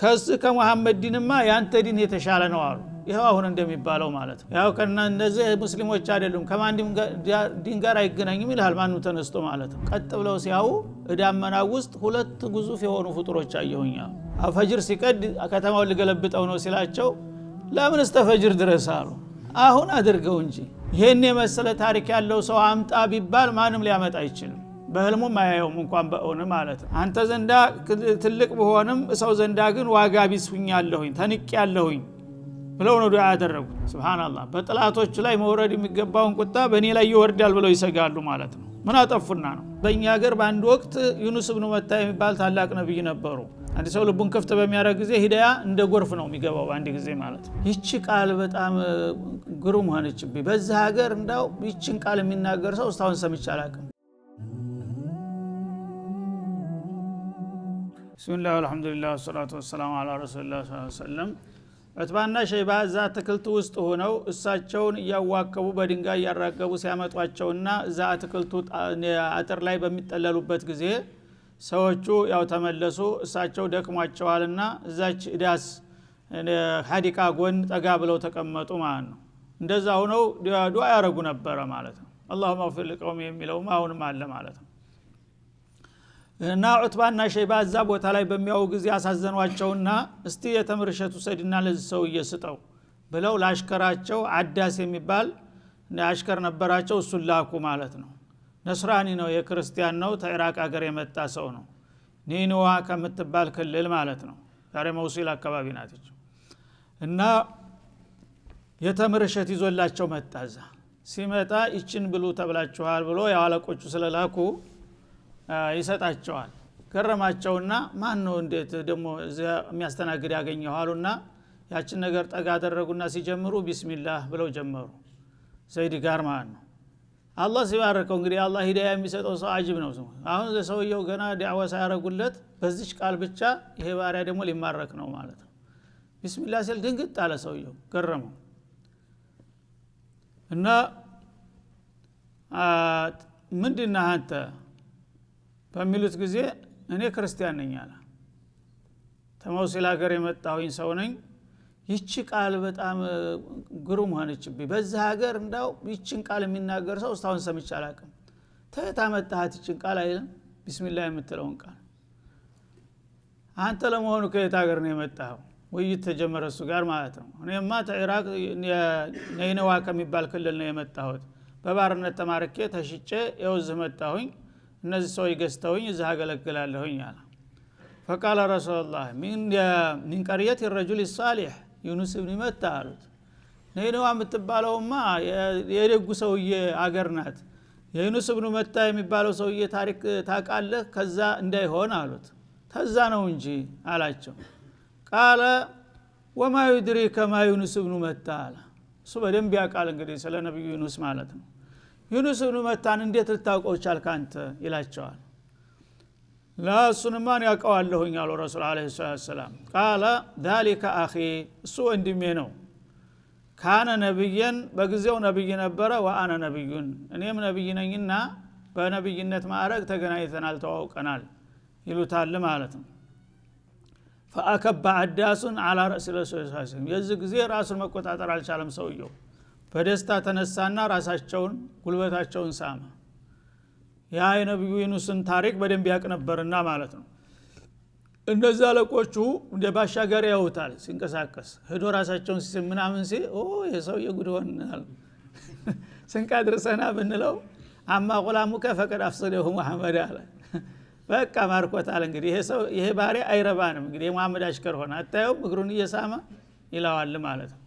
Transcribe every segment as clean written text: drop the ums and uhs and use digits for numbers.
ከዚህ ከሙሐመድ ዲንማ ያንተ ዲን የተሻለ ነው አሉ። ይኸው አሁን እንደሚባለው ማለት ነው። ያው ከና እነዚህ ሙስሊሞች አይደሉም፣ ከማንም ዲን ጋር አይገናኝም ይልሃል ማንም ተነስቶ ማለት ነው። ቀጥ ብለው ሲያዩ እዳመና ውስጥ ሁለት ግዙፍ የሆኑ ፍጡሮች አየሁኛ። ፈጅር ሲቀድ ከተማውን ልገለብጠው ነው ሲላቸው ለምን እስተ ፈጅር ድረስ አሉ። አሁን አድርገው እንጂ ይሄን የመሰለ ታሪክ ያለው ሰው አምጣ ቢባል ማንም ሊያመጣ አይችልም። በህልሙም አያየውም እንኳን በእውን ማለት ነው። አንተ ዘንዳ ትልቅ ብሆንም ሰው ዘንዳ ግን ዋጋ ቢስ ሁኛለሁኝ፣ ተንቄያለሁኝ ብለው ነው ዱዓ ያደረጉት። ሱብሃንአላህ፣ በጥላቶቹ ላይ መውረድ የሚገባውን ቁጣ በእኔ ላይ ይወርዳል ብለው ይሰጋሉ ማለት ነው። ምን አጠፉና ነው? በእኛ ሀገር በአንድ ወቅት ዩኑስ ብኑ መታ የሚባል ታላቅ ነብይ ነበሩ። አንድ ሰው ልቡን ክፍት በሚያደርግ ጊዜ ሂዳያ እንደ ጎርፍ ነው የሚገባው በአንድ ጊዜ ማለት ነው። ይቺ ቃል በጣም ግሩም ሆነችብኝ። በዚህ ሀገር እንዳው ይቺን ቃል የሚናገር ሰው እስካሁን ሰምቼ አላውቅም። ቢስሚላህ አልሐምዱሊላህ ወሰላቱ ወሰላሙ ዐላ ረሱሊላህ ሰለላሁ ዐለይሂ ወሰለም። ዑትባና ሸይባ እዛ አትክልት ውስጥ ሆነው እሳቸውን እያዋከቡ በድንጋይ እያራገቡ ሲያመጧቸውና እዛ አትክልቱ አጥር ላይ በሚጠለሉበት ጊዜ ሰዎቹ ያው ተመለሱ። እሳቸው ደክሟቸዋልና እዛች ዳስ ሀዲቃ ጎን ጠጋ ብለው ተቀመጡ ማለት ነው። እንደዛ ሆነው ዱዓ ያረጉ ነበረ ማለት ነው። አላሁመ ግፊር ሊቀውሚ የሚለውም አሁንም አለ ማለት ነው። እና ዑትባና ሸይባ እዛ ቦታ ላይ በሚያው ጊዜ አሳዘኗቸውና እስቲ የተምር እሸት ውሰድና ለዚህ ሰውዬ ስጠው ብለው ላሽከራቸው አዳስ የሚባል አሽከር ነበራቸው፣ እሱን ላኩ ማለት ነው። ነስራኒ ነው፣ የክርስቲያን ነው፣ ተኢራቅ ሀገር የመጣ ሰው ነው። ኒንዋ ከምትባል ክልል ማለት ነው። ዛሬ መውሲል አካባቢ ናት። እና የተምር እሸት ይዞላቸው መጣ። እዛ ሲመጣ ይችን ብሉ ተብላችኋል ብሎ ያው አለቆቹ ስለላኩ ይሰጣቸዋል። ገረማቸውና ማን ነው እንዴት ደግሞ እዚያ የሚያስተናግድ ያገኘው አሉና ያችን ነገር ጠጋ አደረጉና ሲጀምሩ ቢስሚላህ ብለው ጀመሩ። ዘይድ ጋር ማለት ነው። አላህ ሲባርከው እንግዲህ አላህ ሂዳያ የሚሰጠው ሰው አጅብ ነው። አሁን ሰውየው ገና ዳዕዋ ሳያረጉለት በዚች ቃል ብቻ ይሄ ባሪያ ደግሞ ሊማረክ ነው ማለት ነው። ቢስሚላህ ሲል ድንግጥ አለ ሰውየው፣ ገረመው። እና ምንድነህ አንተ በሚሉት ጊዜ እኔ ክርስቲያን ነኝ አለ። ተመውሲል ሀገር የመጣሁኝ ሰው ነኝ። ይቺ ቃል በጣም ግሩም ሆነችብኝ። በዚህ ሀገር እንዳው ይቺን ቃል የሚናገር ሰው እስካሁን ሰምቼ አላውቅም። ተየት አመጣሃት ይቺን ቃል አይልም። ቢስሚላህ የምትለውን ቃል አንተ ለመሆኑ ከየት ሀገር ነው የመጣኸው? ውይይት ተጀመረ እሱ ጋር ማለት ነው። እኔማ ተኢራቅ ነይነዋ ከሚባል ክልል ነው የመጣሁት። በባርነት ተማርኬ ተሽጬ ይኸው እዚህ መጣሁኝ። እነዚህ ሰዎች ገዝተውኝ እዚህ አገለግላለሁኝ አለ። فقال رسول الله من قرية الرجل الصالح ዩኑስ ብን መታ አሉት። ነይነዋ የምትባለውማ የደጉ ሰውዬ አገር ናት። የዩኑስ ብኑ መታ የሚባለው ሰውዬ ታሪክ ታውቃለህ? ከዛ እንዳይሆን አሉት። ተዛ ነው እንጂ አላቸው። قال وما يدريك ما ዩኑስ ብኑ መታ አለ። እሱ በደንብ ያውቃል እንግዲህ ስለ ነብዩ ዩኑስ ማለት ነው። ዩኑስ ብኑ መታን እንዴት ልታውቀው ቻልክ አንተ ይላቸዋል። ለእሱንማ እኔ ያውቀዋለሁኝ አሉ ረሱል عليه الصلاة والسلام። قال ذلك أخي እሱ ወንድሜ ነው። كان نبيا በጊዜው ነብይ ነበረ። وأنا نبي እኔም ነብይ ነኝና በነብይነት ማዕረግ ተገናኝተናል፣ ተዋውቀናል ይሉታል ማለት ነው። فأكب عداس على رأس رسول الله የዚህ ጊዜ ራሱን መቆጣጠር አልቻለም ሰውየው። በደስታ ተነሳና ራሳቸውን ጉልበታቸውን ሳመ። ያ የነብዩ ዩኑስን ታሪክ በደንብ ያውቅ ነበርና ማለት ነው። እነዛ አለቆቹ እንደ ባሻገር ያውታል ሲንቀሳቀስ ሄዶ ራሳቸውን ሲስም ምናምን ሲል ኦ የሰውዬ ጉድ ሆነናል፣ ስንቅ አድርሰና ብንለው أما غلامك فقد أفسده محمد አለ። በቃ ማርኮታል። እንግዲህ ይሄ ሰው ይሄ ባሪያ አይረባንም፣ እንግዲህ የሙሐመድ አሽከር ሆነ፣ አታየውም እግሩን እየሳመ ይለዋል ማለት ነው።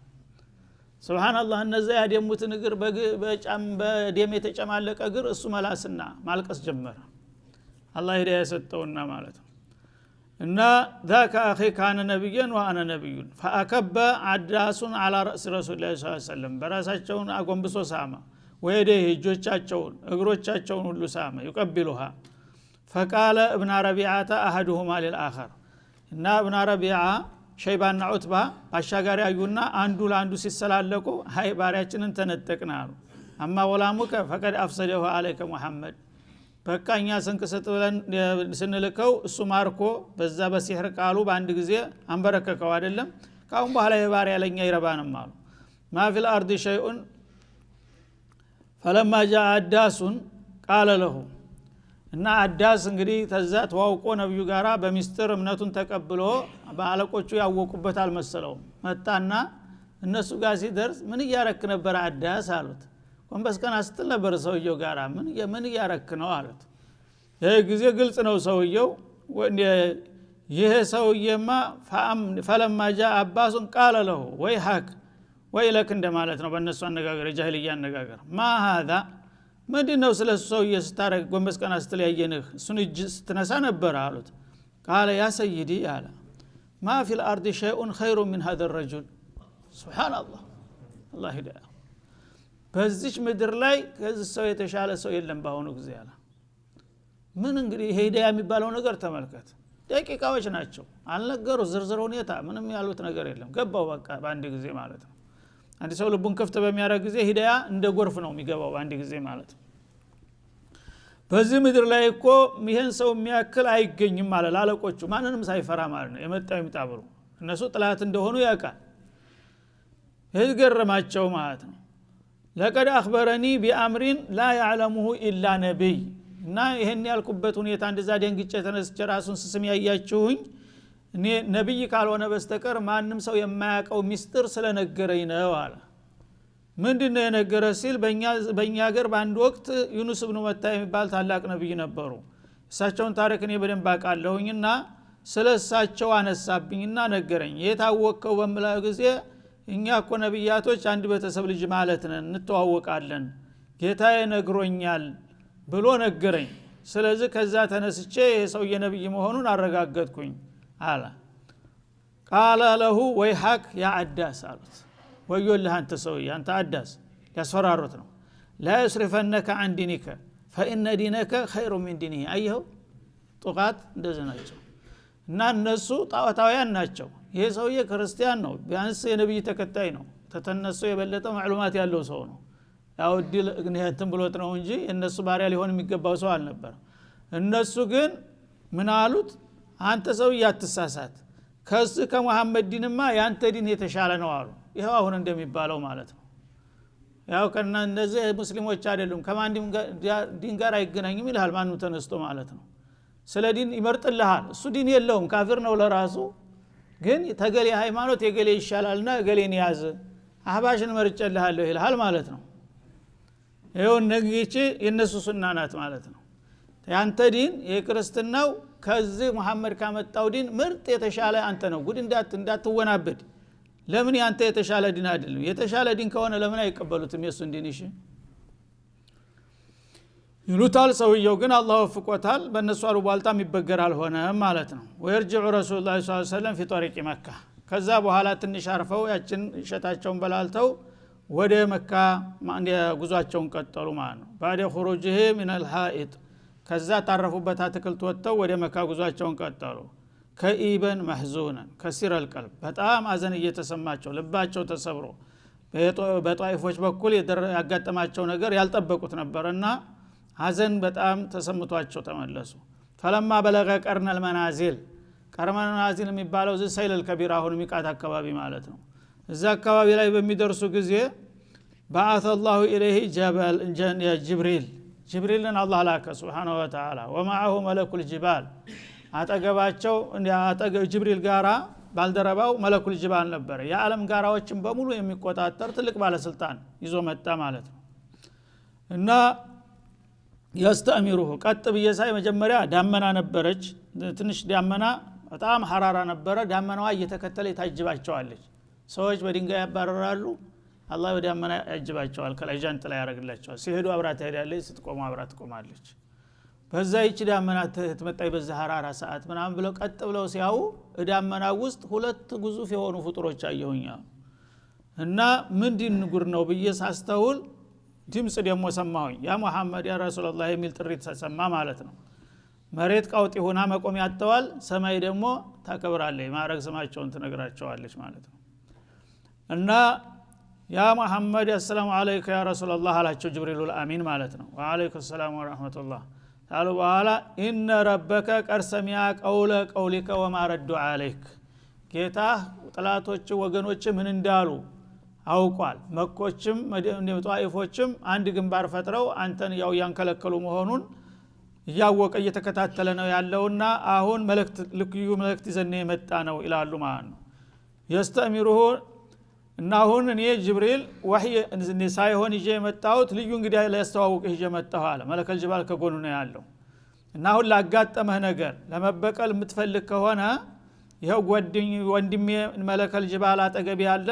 ሱብሃንአላህ እነዛ ያደሙትን እግር በደም የተጨማለቀ እግር እሱ መላስና ማልቀስ ጀመረ። አላህ ሂዳያ የሰጠውና ማለት ነው። እና ذاك أخي كان نبيا وأنا نبي فأكب عداس على رأس رسول الله صلى الله عليه وسلم በራሳቸውን አጎንብሶ ሳመ። ወየደይህ እጆቻቸውን እግሮቻቸውን ሁሉ ሳመ። يقبلها فقال ابن ربيعة أحدهما للآخر እና እብነ ረቢዓ ሸይባና ዑትባ ባሻጋሪ አዩና አንዱ ለአንዱ ሲሰላለቁ ሀይ ባሪያችንን ተነጠቅን አሉ። أما غلامك فقد أفسده عليك محمد በቃ እኛ ስንቅ ስጥ ብለን ስንልከው እሱ ማርኮ በዛ በሲህር ቃሉ በአንድ ጊዜ አንበረከከው አይደለም። ካሁን በኋላ የባሪያ ለኛ ይረባንም አሉ። ما في الأرض شيء فلما جاء عداس قال له እና አዳስ እንግዲህ ተዛ ተዋውቆ ነብዩ ጋራ በሚስጥር እምነቱን ተቀብሎ በአለቆቹ ያወቁበት አልመሰለውም። መጣና እነሱ ጋር ሲደርስ ምን እያረክ ነበር አዳስ አሉት። ጎንበስ ቀና ስትል ነበር ሰውየው ጋራ ምን እያረክ ነው አሉት። ይሄ ጊዜ ግልጽ ነው ሰውየው። ይሄ ሰውየማ فلما جاء عباس قال له ويحك ويلك እንደማለት ነው በእነሱ አነጋገር፣ የጃሂልያ አነጋገር። ما هذا ምንድን ነው ስለ እሱ ሰውዬ ስታረግ ጎንበስ ቀና ስትል ያየንህ እሱን እጅ ስትነሳ ነበር አሉት። قال يا سيدي አለ ما في الأرض شيء خير من هذا الرجل። سبحان الله አላህ ሂዳያ። በዚች ምድር ላይ ከዚህ ሰው የተሻለ ሰው የለም በአሁኑ ጊዜ አለ። ምን እንግዲህ ይሄ ሂዳያ የሚባለው ነገር ተመልከት፣ ደቂቃዎች ናቸው፣ አልነገሩ ዝርዝር ሁኔታ ምንም ያሉት ነገር የለም። ገባው በቃ በአንድ ጊዜ ማለት ነው። አንድ ሰው ልቡን ክፍት በሚያደርግ ጊዜ ሂዳያ እንደ ጎርፍ ነው የሚገባው በአንድ ጊዜ ማለት ነው። በዚህ ምድር ላይ እኮ ይሄን ሰው የሚያክል አይገኝም አለ ላለቆቹ፣ ማንንም ሳይፈራ ማለት ነው። የመጣው ይምጣ ብሎ እነሱ ጥላት እንደሆኑ ያውቃል። ይህ ገረማቸው ማለት ነው። لقد أخبرني بأمر لا يعلمه إلا نبي እና ይሄን ያልኩበት ሁኔታ እንደዛ ደንግጬ ተነስቼ ራሱን ስስም ያያችሁኝ እኔ ነብይ ካልሆነ በስተቀር ማንም ሰው የማያውቀው ሚስጥር ስለነገረኝ ነው አለ። ምንድነው የነገረ ሲል በእኛ ሀገር በአንድ ወቅት ዩኑስ ኢብኑ መታ የሚባል ታላቅ ነብይ ነበሩ። እሳቸውን ታሪክ እኔ በደንብ አውቃለሁኝና ስለ እሳቸው አነሳብኝና ነገረኝ። የታወቀው በምላው ጊዜ እኛ እኮ ነብያቶች አንድ ቤተሰብ ልጅ ማለት ነን፣ እንተዋወቃለን፣ ጌታዬ ነግሮኛል ብሎ ነገረኝ። ስለዚህ ከዛ ተነስቼ ይሄ ሰውዬ ነብይ መሆኑን አረጋገጥኩኝ አለ። قال له ويحك يا عداس አሉት። ወዮልህ አንተ ሰውዬ፣ አንተ አዳስ፣ ሊያስፈራሩት ነው። لا يصرفنك عن دينك فإن دينك خير من دينه። አየኸው ጡቃት እንደዚህ ናቸው። እና እነሱ ጣዖታውያን ናቸው። ይሄ ሰውዬ ክርስቲያን ነው፣ ቢያንስ የነብይ ተከታይ ነው፣ ተተነሱ የበለጠ ማዕሉማት ያለው ሰው ነው። ያው እድል እንትን ብሎት ነው እንጂ የእነሱ ባሪያ ሊሆን የሚገባው ሰው አልነበረም። እነሱ ግን ምን አሉት? አንተ ሰውዬ አትሳሳት፣ ከዚህ ከመሐመድ ዲንማ ያንተ ዲን የተሻለ ነው አሉ። ይኸው አሁን እንደሚባለው ማለት ነው። ያው ከና እነዚህ ሙስሊሞች አይደሉም ከማንም ዲን ጋር አይገናኝም ይልሃል ማንም ተነስቶ ማለት ነው። ስለ ዲን ይመርጥልሃል። እሱ ዲን የለውም ካፊር ነው ለራሱ፣ ግን ተገሌ ሃይማኖት የገሌ ይሻላልና ገሌን ያዝ አህባሽን መርጬልሃለሁ ይልሃል ማለት ነው። ይኸው እነዚህ የነሱ ሱና ናት ማለት ነው። ያንተ ዲን የክርስትናው ከዚህ መሐመድ ካመጣው ዲን ምርጥ የተሻለ አንተ ነው። ጉድ እንዳትወናበድ። ለምን ያንተ የተሻለ ዲን አይደለም? የተሻለ ዲን ከሆነ ለምን አይቀበሉትም የሱን ዲን? እሺ ይሉታል። ሰውየው ግን አላህ ወፍቆታል። በእነሱ አሉባልታ የሚበገር አልሆነም ማለት ነው። ويرجع رسول الله صلى الله عليه وسلم في طريق مكة። ከዛ በኋላ ትንሽ አርፈው ያችን እሸታቸውን በላልተው ወደ መካ ጉዟቸውን ቀጠሉ ማለት ነው። بعد خروجه من الحائط ከዛ ታረፉበት አትክልት ወጥተው ወደ መካ ጉዟቸውን ቀጠሉ። كئيبا محزونا كسير القلب በጣም አዘን እየተሰማቸው ልባቸው ተሰብሮ በጧኢፎች በኩል ያጋጠማቸው ነገር ያልጠበቁት ነበርና ሀዘን በጣም ተሰምቷቸው ተመለሱ። فلما بلغ قرن المنازل قرن المنازل የሚባለው እዚህ ሰይል الكبير አሁን ሚቃት አካባቢ ማለት ነው። እዛ አካባቢ ላይ በሚደርሱ ጊዜ بعث الله إليه جبل جبريل ጅብሪልን አላህ ላከ سبحانه وتعالى ومعه ملك الجبال አጠገባቸው አጠገብ ጅብሪል ጋራ ባልደረባው ملك الجبال ነበር። የዓለም ጋራዎችን በሙሉ የሚቆጣጠር ትልቅ ባለስልጣን ይዞ መጣ ማለት ነው። እና يستأمره ቀጥ ብዬ ሳይ መጀመሪያ ዳመና ነበረች፣ ትንሽ ዳመና በጣም ሐራራ ነበረ። ዳመናዋ እየተከተለ ታጅባቸዋለች። ሰዎች በድንጋይ ያባረራሉ፣ አላህ በዳመና ያጅባቸዋል። ከላይ ጃንጥላ ያደርግላቸዋል። ሲሄዱ አብራ ትሄዳለች፣ ስትቆሙ አብራ ትቆማለች። በዛ ይቺ ዳመና ትመጣይ በዛ ሐራራ ሰዓት ምናምን ብለው ቀጥ ብለው ሲያዩ ዳመና ውስጥ ሁለት ግዙፍ የሆኑ ፍጡሮች አየሁኝ። እና ምንድን ጉድ ነው ብዬ ሳስተውል ድምጽ ደግሞ ሰማሁኝ። ያ መሐመድ ያ ረሱላህ የሚል ጥሪ ተሰማ ማለት ነው። መሬት ቀውጢ ሆና መቆም ያተዋል፣ ሰማይ ደግሞ ታከብራለች፣ ማዕረግ ስማቸውን ትነግራቸዋለች ማለት ነው። እና ያ መሐመድ አሰላሙ አለይከ ያ ረሱላህ አላቸው ጅብሪሉል አሚን ማለት ነው። ወአለይኩም ሰላም ወራህመቱላህ። ካሉ በኋላ إن ربك قد سمع قول قومك وما ردوا عليك፣ ጌታ ጥላቶች ወገኖች ምን እንዳሉ አውቋል። መኮችም ጧኢፎችም አንድ ግንባር ፈጥረው አንተን ያው እያንከለከሉ መሆኑን እያወቀ እየተከታተለ ነው ያለውና አሁን መልእክት ልዩ መልእክት ይዘን የመጣ ነው ይላሉ ማለት ነው። يستأمره እና አሁን እኔ ጅብሪል ወህይ ሳይሆን ይዤ የመጣሁት ልዩ እንግዲህ ሊያስተዋውቅህ ይዤ መጣሁ አለ። መለከል ጅባል ከጎኑ ነው ያለው። እና አሁን ላጋጠመህ ነገር ለመበቀል የምትፈልግ ከሆነ ይኸው ወንድሜ መለከል ጅባል አጠገብ ያለ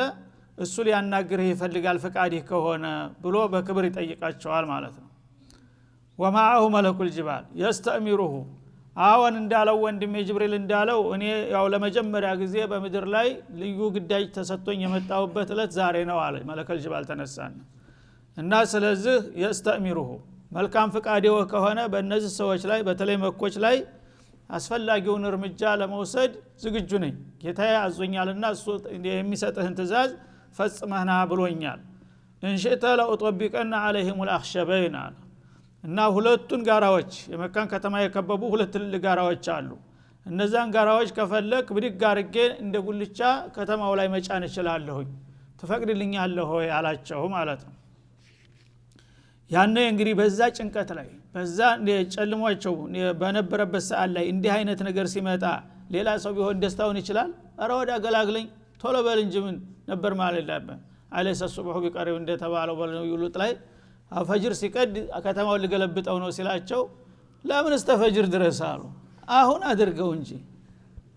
እሱ ሊያናግርህ ይፈልጋል ፍቃድህ ከሆነ ብሎ በክብር ይጠይቃቸዋል ማለት ነው። ومعه ملك الجبال يستأمره፣ አዎን እንዳለው ወንድሜ ጅብሪል እንዳለው እኔ ያው ለመጀመሪያ ጊዜ በምድር ላይ ልዩ ግዳጅ ተሰጥቶኝ የመጣሁበት እለት ዛሬ ነው አለ። መለከል ጅባል ተነሳና እና ስለዚህ يستأمره መልካም ፍቃዴው ከሆነ በእነዚህ ሰዎች ላይ በተለይ መኮች ላይ አስፈላጊውን እርምጃ ለመውሰድ ዝግጁ ነኝ፣ ጌታዬ አዞኛልና እሱ የሚሰጥህን ትእዛዝ ፈጽመህና ብሎኛል። إن شئت لأطبقن عليهم الأخشبين አለ። እና ሁለቱን ጋራዎች የመካን ከተማ የከበቡ ሁለት ትልልቅ ጋራዎች አሉ። እነዛን ጋራዎች ከፈለክ ብድግ አርጌ እንደ ጉልቻ ከተማው ላይ መጫን እችላለሁኝ፣ ትፈቅድልኛለህ ሆይ አላቸው ማለት ነው። ያኔ እንግዲህ በዛ ጭንቀት ላይ በዛ ጨልሟቸው በነበረበት ሰዓት ላይ እንዲህ አይነት ነገር ሲመጣ ሌላ ሰው ቢሆን ደስታውን ይችላል? ኧረ ወደ አገላግለኝ ቶሎ በል እንጂ ምን ነበር ማለት ያለብን። أليس الصبح بقريب እንደተባለው በነብዩ ሉጥ ላይ ፈጅር ሲቀድ ከተማውን ልገለብጠው ነው ሲላቸው ለምን እስተ ፈጅር ድረስ አሉ። አሁን አድርገው እንጂ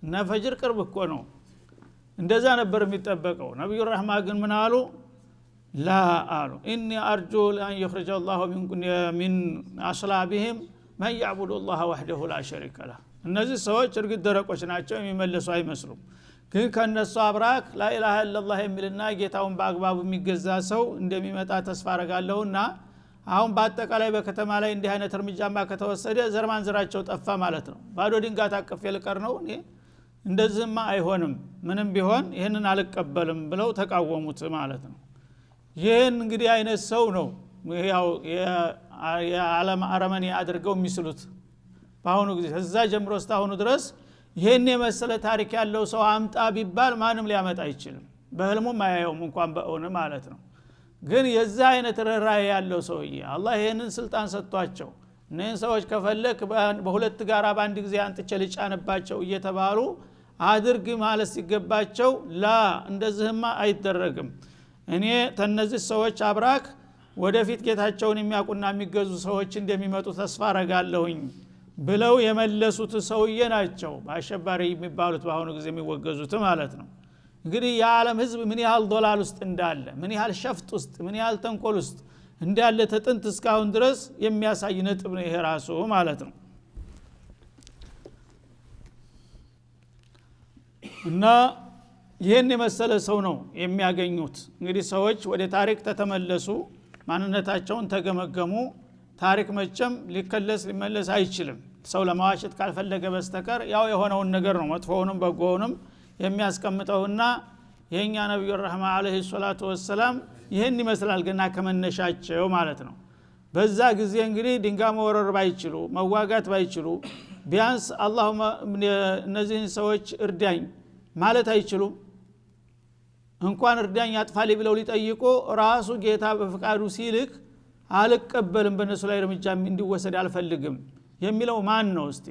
እና ፈጅር ቅርብ እኮ ነው። እንደዛ ነበር የሚጠበቀው። ነብዩ ረህማ ግን ምን አሉ? لا አሉ إني أرجو أن يخرج الله من أصلابهم من يعبد الله وحده لا شريك له። እነዚህ ሰዎች እርግጥ ደረቆች ናቸው፣ የሚመለሱ አይመስሉም። ግን ከነሱ አብራክ لا إله إلا الله የሚልና ጌታውን በአግባቡ የሚገዛ ሰው እንደሚመጣ ተስፋ አረጋለሁና አሁን በአጠቃላይ በከተማ ላይ እንዲህ አይነት እርምጃማ ከተወሰደ ዘር ማንዘራቸው ጠፋ ማለት ነው። ባዶ ድንጋይ ታቅፌ ልቀር ነው እኔ? እንደዚህማ አይሆንም፣ ምንም ቢሆን ይህንን አልቀበልም ብለው ተቃወሙት ማለት ነው። ይህን እንግዲህ አይነት ሰው ነው ያው የዓለም አረመኔ አድርገው የሚስሉት በአሁኑ ጊዜ። ከዛ ጀምሮ እስካሁኑ ድረስ ይህን የመሰለ ታሪክ ያለው ሰው አምጣ ቢባል ማንም ሊያመጣ አይችልም። በህልሙም አያየውም እንኳን በእውን ማለት ነው። ግን የዛ አይነት ርህራሄ ያለው ሰውዬ አላህ ይህንን ስልጣን ሰጥቷቸው እነዚህን ሰዎች ከፈለክ በሁለት ጋራ በአንድ ጊዜ አንጥቼ ልጫንባቸው እየተባሉ አድርግ ማለት ሲገባቸው ላ እንደዚህማ አይደረግም፣ እኔ ተነዚህ ሰዎች አብራክ ወደፊት ጌታቸውን የሚያውቁና የሚገዙ ሰዎች እንደሚመጡ ተስፋ አረጋለሁኝ ብለው የመለሱት ሰውዬ ናቸው በአሸባሪ የሚባሉት በአሁኑ ጊዜ የሚወገዙት ማለት ነው። እንግዲህ የዓለም ህዝብ ምን ያህል ዶላል ውስጥ እንዳለ፣ ምን ያህል ሸፍጥ ውስጥ፣ ምን ያህል ተንኮል ውስጥ እንዳለ ተጥንት እስካሁን ድረስ የሚያሳይ ነጥብ ነው ይሄ ራሱ ማለት ነው። እና ይህን የመሰለ ሰው ነው የሚያገኙት። እንግዲህ ሰዎች ወደ ታሪክ ተተመለሱ፣ ማንነታቸውን ተገመገሙ፣ ታሪክ መቼም ሊከለስ ሊመለስ አይችልም። ሰው ለማዋሸት ካልፈለገ በስተቀር ያው የሆነውን ነገር ነው መጥፎውንም በጎውንም የሚያስቀምጠውና የኛ ነብዩ ረህማ አለይሂ ሰላቱ ወሰላም ይህን ይመስላል ገና ከመነሻቸው ማለት ነው። በዛ ጊዜ እንግዲህ ድንጋይ መወረር ባይችሉ መዋጋት ባይችሉ ቢያንስ አላሁመ እነዚህን ሰዎች እርዳኝ ማለት አይችሉም። እንኳን እርዳኝ አጥፋሊ ብለው ሊጠይቁ ራሱ ጌታ በፍቃዱ ሲልክ አልቀበልም፣ በእነሱ ላይ እርምጃ እንዲወሰድ አልፈልግም የሚለው ማን ነው? እስቲ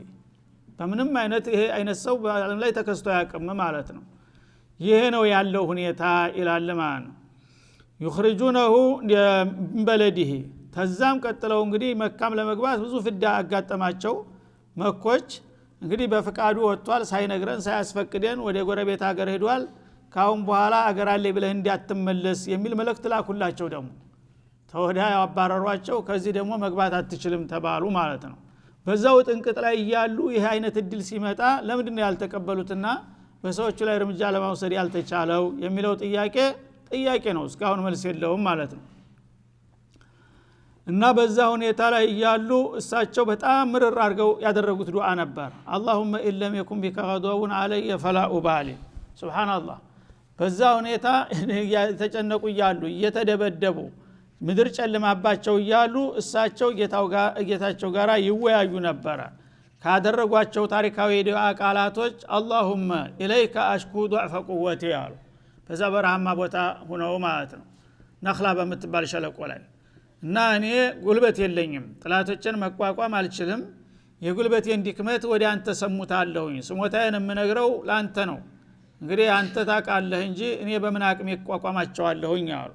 በምንም አይነት ይሄ አይነት ሰው በዓለም ላይ ተከስቶ አያውቅም ማለት ነው። ይሄ ነው ያለው ሁኔታ ይላል ማለት ነው። ዩኽሪጁነሁ ሚን በለዲሂ። ተዛም ቀጥለው እንግዲህ መካም ለመግባት ብዙ ፍዳ አጋጠማቸው። መኮች እንግዲህ በፍቃዱ ወጥቷል፣ ሳይነግረን ሳያስፈቅደን ወደ ጎረቤት ሀገር ሄዷል፣ ካሁን በኋላ አገር አለኝ ብለህ እንዳትመለስ የሚል መልእክት ላኩላቸው። ደግሞ ተወዳ ያባረሯቸው፣ ከዚህ ደግሞ መግባት አትችልም ተባሉ ማለት ነው። በዛው ጥንቅጥ ላይ እያሉ ይህ አይነት እድል ሲመጣ ለምንድን ነው ያልተቀበሉትና በሰዎቹ ላይ እርምጃ ለመውሰድ ያልተቻለው የሚለው ጥያቄ ጥያቄ ነው፣ እስካሁን መልስ የለውም ማለት ነው። እና በዛ ሁኔታ ላይ እያሉ እሳቸው በጣም ምርር አድርገው ያደረጉት ዱዓ ነበር። اللهم إن لم يكن بك غضب علي فلا أبالي። ሱብሃንአላህ። በዛ ሁኔታ የተጨነቁ እያሉ እየተደበደቡ ምድር ጨልማባቸው እያሉ እሳቸው ጌታቸው ጋር ይወያዩ ነበረ። ካደረጓቸው ታሪካዊ የዱዓ ቃላቶች اللهم إليك أشكو ضعف قوتي አሉ። በዛ በረሃማ ቦታ ሁነው ማለት ነው፣ ነክላ በምትባል ሸለቆ ላይ። እና እኔ ጉልበት የለኝም፣ ጥላቶችን መቋቋም አልችልም። የጉልበቴን ድክመት ወደ አንተ ሰሙታለሁኝ። ስሞታዬን የምነግረው ለአንተ ነው። እንግዲህ አንተ ታውቃለህ እንጂ እኔ በምን አቅሜ እቋቋማቸዋለሁኝ አሉ።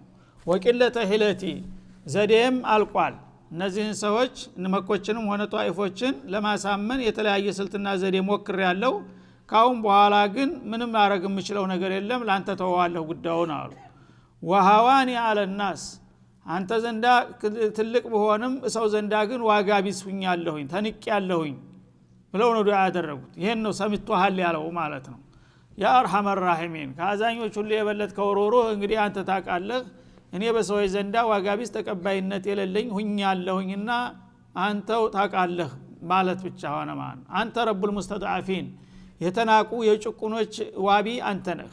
وقلة حيلتي ዘዴም አልቋል። እነዚህን ሰዎች መኮችንም ሆነ ጧኢፎችን ለማሳመን የተለያየ ስልትና ዘዴ ሞክር ያለው፣ ካሁን በኋላ ግን ምንም ማድረግ የምችለው ነገር የለም፣ ላንተ ተወዋለሁ ጉዳዩን አሉ። وهواني على الناس አንተ ዘንዳ ትልቅ ብሆንም ሰው ዘንዳ ግን ዋጋ ቢስ ሁኛለሁኝ፣ ተንቅ ያለሁኝ ብለው ነው ዱዓ ያደረጉት። ይሄን ነው ሰምቶሃል ያለው ማለት ነው። يا أرحم الراحمين ከአዛኞች ሁሉ የበለጥከው ሩህሩህ፣ እንግዲህ አንተ ታውቃለህ፣ እኔ በሰዎች ዘንዳ ዋጋ ቢስ ተቀባይነት የሌለኝ ሁኛለሁኝና አንተው ታውቃለህ ማለት ብቻ ሆነ ማለት ነው። أنت رب المستضعفين የተናቁ የጭቁኖች ዋቢ አንተ ነህ።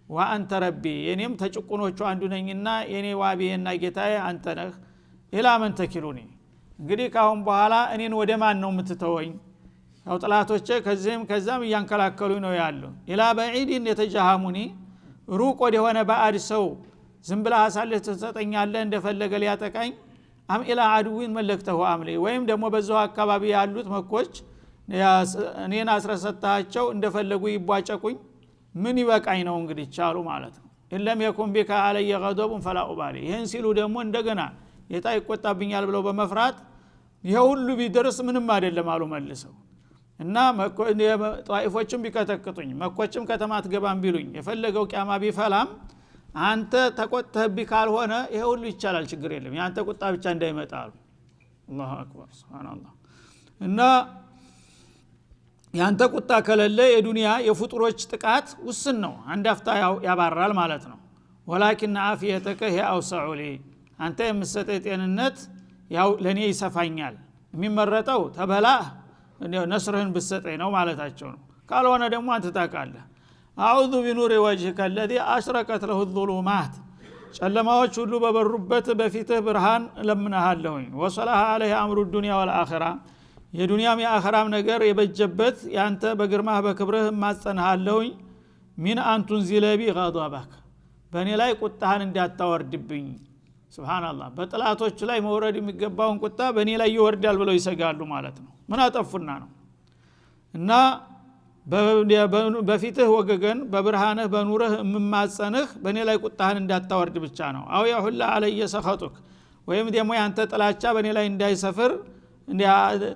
وأنت ربي የኔም ተጭቁኖቹ አንዱ ነኝና የኔ ዋቢና ጌታዬ አንተ ነህ። إلى من تكلني እንግዲህ ካሁን በኋላ እኔን ወደ ማን ነው የምትተወኝ? ያው ጥላቶቼ ከዚህም ከዛም እያንከላከሉኝ ነው ያሉ። إلى بعيد يتجهمني ሩቅ ወደሆነ ባዕድ ሰው ዝም ብለህ አሳልፈህ ትሰጠኛለህ እንደፈለገ ሊያጠቃኝ። أم إلى عدو ملكته أمري ወይም ደግሞ በዛው አካባቢ ያሉት መኮች እኔን አስረሰታቸው እንደፈለጉ ይቧጨቁኝ፣ ምን ይበቃኝ ነው እንግዲህ ቻሉ ማለት ነው። إن لم يكن بك علي غضب فلا أبالي። ይህን ሲሉ ደግሞ እንደገና ጌታ ይቆጣብኛል ብለው በመፍራት ይሄ ሁሉ ቢደርስ ምንም አይደለም አሉ መልሰው። እና ጣኢፎችም ቢቀጠቅጡኝ፣ መኮችም ከተማ አትገባም ቢሉኝ፣ የፈለገው ቂያማ ቢፈላም አንተ ተቆጥተህብኝ ካልሆነ ይሄ ሁሉ ይቻላል፣ ችግር የለም፣ የአንተ ቁጣ ብቻ እንዳይመጣ አሉ። الله أكبر سبحان الله። እና ያንተ ቁጣ ከሌለ የዱንያ የፍጡሮች ጥቃት ውስን ነው፣ አንድ አፍታ ያባራል ማለት ነው። ولكن عافيتك هي أوسع لي አንተ የምትሰጠኝ ጤንነት ያው ለእኔ ይሰፋኛል። የሚመረጠው ተበላህ ነስርህን ብትሰጠኝ ነው ማለታቸው ነው። ካልሆነ ደግሞ አንተ ታውቃለህ። أعوذ بنور وجهك الذي أشرقت له الظلمات ጨለማዎች ሁሉ በበሩበት በፊትህ ብርሃን እለምንሃለሁኝ። وصلح عليه أمر الدنيا والآخرة የዱንያም የአኸራም ነገር የበጀበት ያንተ በግርማህ በክብርህ እማጸንሃለሁኝ። من أن تنزل بي غضبك በእኔ ላይ ቁጣህን እንዳታወርድብኝ። سبحان الله በጥላቶች ላይ መውረድ የሚገባውን ቁጣ በእኔ ላይ ይወርዳል ብለው ይሰጋሉ ማለት ነው። ምን አጠፉና ነው? እና በፊትህ ወገገን በብርሃንህ በኑርህ የምማጸንህ በእኔ ላይ ቁጣህን እንዳታወርድ ብቻ ነው። أو يحل علي سخطك ወይም ደግሞ ያንተ ጥላቻ በእኔ ላይ እንዳይሰፍር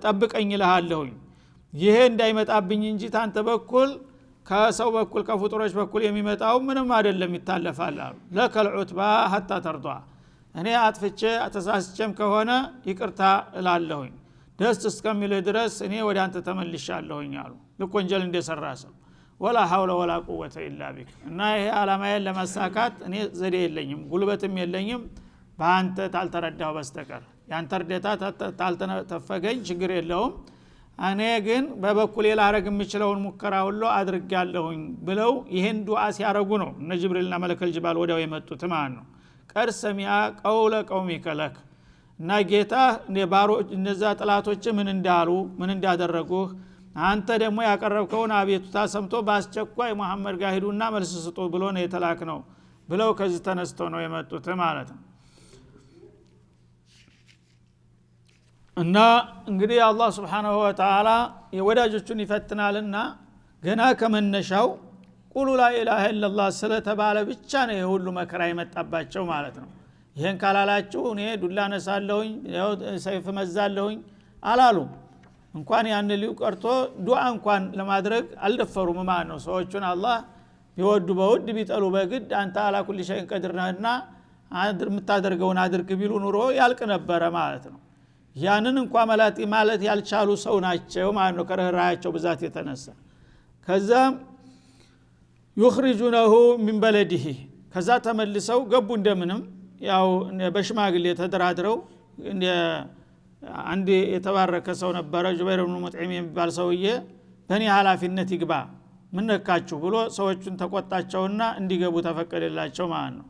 ጠብቀኝ እልሃለሁኝ። ይሄ እንዳይመጣብኝ እንጂ ታንተ በኩል ከሰው በኩል ከፍጡሮች በኩል የሚመጣው ምንም አይደለም፣ ይታለፋል አሉ። لك العتبى حتى ترضى እኔ አጥፍቼ ተሳስቼም ከሆነ ይቅርታ እላለሁኝ፣ ደስ እስከሚልህ ድረስ እኔ ወደ አንተ ተመልሻለሁኝ አሉ። ልክ ወንጀል እንደሰራ ሰው ولا حول ولا قوة إلا بك። እና ይሄ አላማዬን ለማሳካት እኔ ዘዴ የለኝም፣ ጉልበትም የለኝም በአንተ ታልተረዳሁ በስተቀር፣ ያንተ እርዳታ ታልተነፈገኝ ችግር የለውም። እኔ ግን በበኩሌ ላረግ የምችለውን ሙከራ ሁሉ አድርጋለሁኝ ብለው ይህን ዱዓ ሲያረጉ ነው እነ ጅብሪልና ملك الجبال ወዲያው የመጡት ማለት ነው። قد سمع قول قومك لك እና ጌታ እነዛ ጥላቶች ምን እንዳሉ ምን እንዳደረጉህ አንተ ደግሞ ያቀረብከውን አቤቱታ ሰምቶ በአስቸኳይ መሐመድ ጋር ሂዱና መልስ ስጡ ብሎ ነው የተላክ ነው ብለው ከዚህ ተነስተው ነው የመጡት ማለት ነው። እና እንግዲህ አላህ سبحانه وتعالى የወዳጆቹን ይፈትናልና ገና ከመነሻው قولوا لا إله إلا الله ስለተባለ ብቻ ነው የሁሉ መከራ የመጣባቸው ማለት ነው። ይሄን ካላላችሁ እኔ ዱላ ነሳለሁኝ፣ ሰይፍ መዛለሁኝ አላሉም። እንኳን ያን ሊው ቀርቶ ዱዓ እንኳን ለማድረግ አልደፈሩም ማለት ነው። ሰዎቹን አላህ ቢወዱ በውድ ቢጠሉ በግድ አንተ على كل شيء قدير ነህና የምታደርገውን አድርግ ቢሉ ኑሮ ያልቅ ነበረ ማለት ነው። ያንን እንኳ ማለት ያልቻሉ ሰው ናቸው ማለት ነው፣ ከርህራሄያቸው ብዛት የተነሳ። ከዛም يخرجونه من بلده ከዛ ተመልሰው ገቡ። እንደምንም ያው በሽማግሌ ተደራድረው አንድ የተባረከ ሰው ነበረ፣ ጁበይር ብኑ ሙጥዒም የሚባል ሰውዬ፣ በእኔ ኃላፊነት ይግባ ምን ነካችሁ ብሎ ሰዎቹን ተቆጣቸውና እንዲገቡ ተፈቀደላቸው ማለት ነው።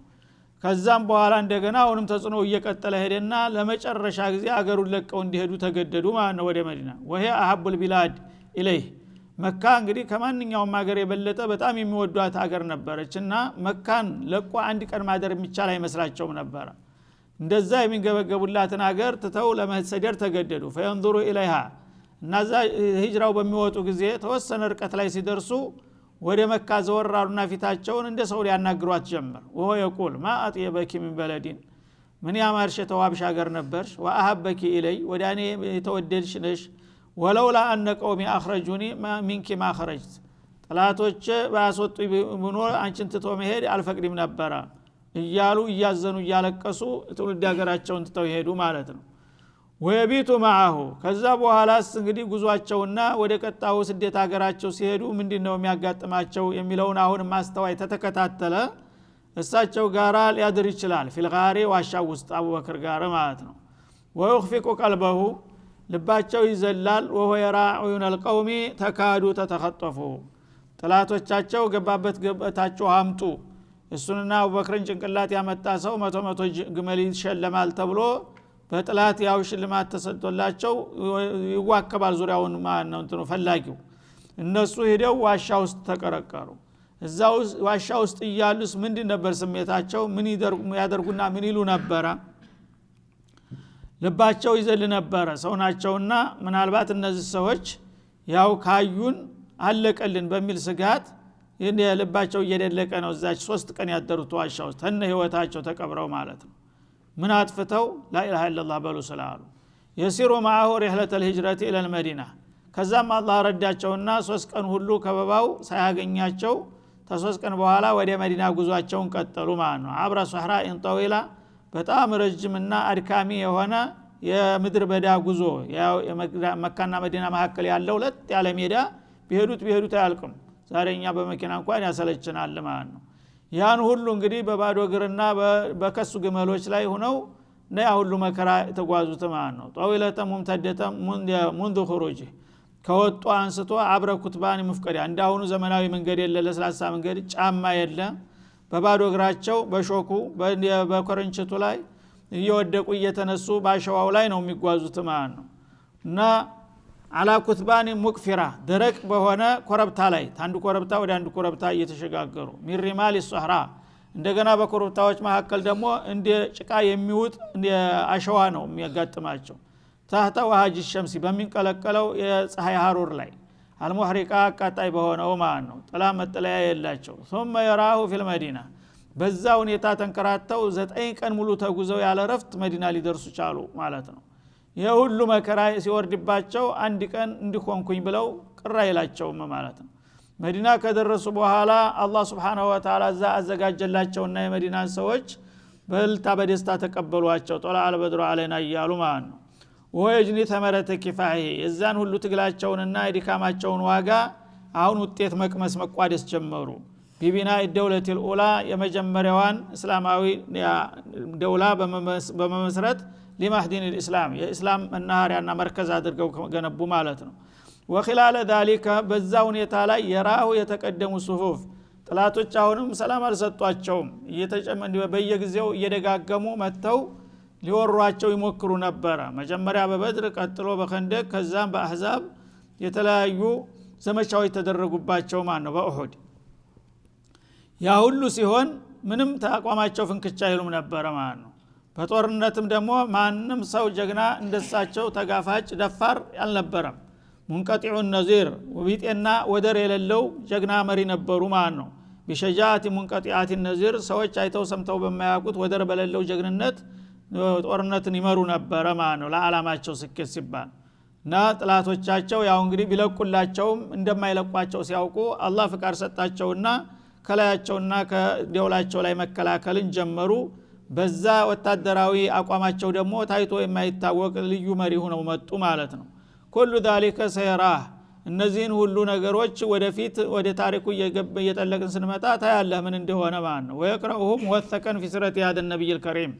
ከዛም በኋላ እንደገና አሁንም ተጽዕኖ እየቀጠለ ሄደና ለመጨረሻ ጊዜ አገሩን ለቀው እንዲሄዱ ተገደዱ ማለት ነው ወደ መዲና። وهي أحب البلاد إليه፣ መካ እንግዲህ ከማንኛውም ሀገር የበለጠ በጣም የሚወዷት ሀገር ነበረች እና መካን ለቆ አንድ ቀን ማደር የሚቻል አይመስላቸውም ነበረ። እንደዛ የሚንገበገቡላትን ሀገር ትተው ለመሰደድ ተገደዱ። فينظر إليها፣ እናዛ ሂጅራው በሚወጡ ጊዜ ተወሰነ ርቀት ላይ ሲደርሱ ወደ መካ ዘወር አሉና ፊታቸውን እንደ ሰው ሊያናግሯት ጀመር። وهو يقول ما أطيبك من بلد፣ ምን ያማርሽ የተዋብሽ ሀገር ነበርሽ። وأحبك إلي፣ ወደ እኔ የተወደድሽ ነሽ። ولولا أن قومي أخرجوني منك ما خرجت፣ ጠላቶች ባያስወጡ ብኖር አንቺን ትቶ መሄድ አልፈቅድም ነበረ እያሉ እያዘኑ እያለቀሱ ትውልድ ሀገራቸውን ትተው ይሄዱ ማለት ነው። ويبيت معه፣ ከዛ በኋላስ እንግዲህ ጉዟቸውና ወደ ቀጣዩ ስደት ሀገራቸው ሲሄዱ ምንድነው የሚያጋጥማቸው የሚለውን አሁን ማስተዋይ ተተከታተለ እሳቸው ጋራ ሊያድር ይችላል። في الغار፣ ዋሻ ውስጥ አቡበክር ጋር ማለት ነው። ويخفق قلبه፣ ልባቸው ይዘላል። وهو يرى عيون القوم تكاد تتخطفه፣ ጠላቶቻቸው ገባበት ገበታቸው አምጡ እሱንና አቡበክርን ጭንቅላት ያመጣ ሰው 100 100 ግመል ይሸለማል ተብሎ በጥላት ያው ሽልማት ተሰጥቶላቸው ይዋከባል ዙሪያውን ማለት ነው እንትኑ ፈላጊው። እነሱ ሄደው ዋሻ ውስጥ ተቀረቀሩ። እዛ ዋሻ ውስጥ እያሉስ ምንድን ነበር ስሜታቸው? ምን ያደርጉና ምን ይሉ ነበረ? ልባቸው ይዘል ነበረ። ሰው ናቸውና ምናልባት እነዚህ ሰዎች ያው ካዩን አለቀልን በሚል ስጋት ልባቸው እየደለቀ ነው። እዛች 3 ቀን ያደሩት ዋሻ ውስጥ ተነ ህይወታቸው ተቀብረው ማለት ነው። ምን አጥፍተው لا إله إلا الله በሉ ስላሉ። يسير معه رحلة الهجرة إلى المدينة፣ ከዛም አላህ ረዳቸውና 3 ቀን ሁሉ ከበባው ሳያገኛቸው ከሶስት ቀን በኋላ ወደ መዲና ጉዟቸውን ቀጠሉ ማለት ነው። عبر صحراء طويلة፣ በጣም ረጅምና አድካሚ የሆነ የምድር በዳ ጉዞ፣ ያው መካና መዲና መካከል ያለው ለጥ ያለ ሜዳ ቢሄዱት ቢሄዱት አያልቅም። ዛሬ እኛ በመኪና እንኳን ያሰለችናል ማለት ነው። ያን ሁሉ እንግዲህ በባዶ እግርና በከሱ ግመሎች ላይ ሆነው ነው ያ ሁሉ መከራ የተጓዙት ማለት ነው። طويلة ممتدة منذ خروجه፣ ከወጡ አንስቶ عبر كثبان مفقدة፣ እንዳሁኑ ዘመናዊ መንገድ የለ፣ ለስላሳ መንገድ፣ ጫማ የለ። በባዶ እግራቸው በሾኩ በኮረንችቱ ላይ እየወደቁ እየተነሱ ባሸዋው ላይ ነው የሚጓዙት ማለት ነው። እና على كثبان مقفرة፣ ደረቅ በሆነ ኮረብታ ላይ አንዱ ኮረብታ ወደ አንዱ ኮረብታ እየተሸጋገሩ من رمال الصحراء፣ እንደገና በኮረብታዎች መካከል ደግሞ እንደ ጭቃ የሚውጥ እንደ አሸዋ ነው የሚያጋጥማቸው። تحت وهج الشمس፣ በሚንቀለቀለው የፀሐይ ሀሩር ላይ المحرقة፣ አቃጣይ በሆነው ማለት ነው። ጥላ መጠለያ የላቸው። ثم يراه في المدينة፣ በዛ ሁኔታ ተንከራተው 9 ቀን ሙሉ ተጉዘው ያለ ረፍት መዲና ሊደርሱ ቻሉ ማለት ነው። ይሄ ሁሉ መከራ ሲወርድባቸው አንድ ቀን እንዲሆንኩኝ ብለው ቅር አይላቸውም ማለት ነው። መዲና ከደረሱ በኋላ አላህ Subhanahu Wa Ta'ala እዛ አዘጋጀላቸውና የመዲናን ሰዎች በእልልታ በደስታ ተቀበሏቸው። ጦላ አልበድሩ አለና እያሉ ማለት ነው። ወይጅኒ ተመረተ ኪፋሂ፣ የዛን ሁሉ ትግላቸውንና የድካማቸውን ዋጋ አሁን ውጤት መቅመስ መቋደስ ጀመሩ። ቢቢና ደውለት الأولى፣ የመጀመሪያዋን እስላማዊ ደውላ በመመስረት لمهدين الإسلام፣ የእስላም መናኸሪያና መርከዝ አድርገው ገነቡ ማለት ነው። وخلال ذلك፣ በዛ ሁኔታ ላይ የራሁ የተቀደሙ ሱፉፍ ጥላቶች አሁንም ሰላም አልሰጧቸውም። በየጊዜው እየደጋገሙ መጥተው ሊወሯቸው ይሞክሩ ነበረ። መጀመሪያ በበድር፣ ቀጥሎ በኸንደቅ፣ ከዛም በአሕዛብ የተለያዩ ዘመቻዎች ተደረጉባቸው ማለት ነው። በኡሁድ ያ ሁሉ ሲሆን ምንም ተቋማቸው ፍንክቻ አይሉም ነበረ ማለት ነው። በጦርነትም ደግሞ ማንም ሰው ጀግና እንደሳቸው ተጋፋጭ ደፋር አልነበረም። ሙንቀጢዑ ነዚር፣ ቢጤና ወደር የሌለው ጀግና መሪ ነበሩ ማለት ነው። ቢሸጃአቲ ሙንቀጢአቲ ነዚር፣ ሰዎች አይተው ሰምተው በማያውቁት ወደር በሌለው ጀግንነት ጦርነትን ይመሩ ነበረ ማለት ነው። ለዓላማቸው ስኬት ሲባል እና ጥላቶቻቸው ያው እንግዲህ ቢለቁላቸውም እንደማይለቋቸው ሲያውቁ አላህ ፍቃድ ሰጣቸውና ከላያቸውና ከደውላቸው ላይ መከላከልን ጀመሩ። በዛ ወታደራዊ አቋማቸው ደግሞ ታይቶ የማይታወቅ ልዩ መሪ ሆነው መጡ ማለት ነው። ኩሉ ذلك ሰይራህ፣ እነዚህን ሁሉ ነገሮች ወደፊት ወደ ታሪኩ እየጠለቅን ስንመጣ ታያለህ ምን እንደሆነ ማለት ነው። ወየቅረኡሁም ወተቀን ፊ ሲረቲ ሀዘ ነቢይ ልከሪም፣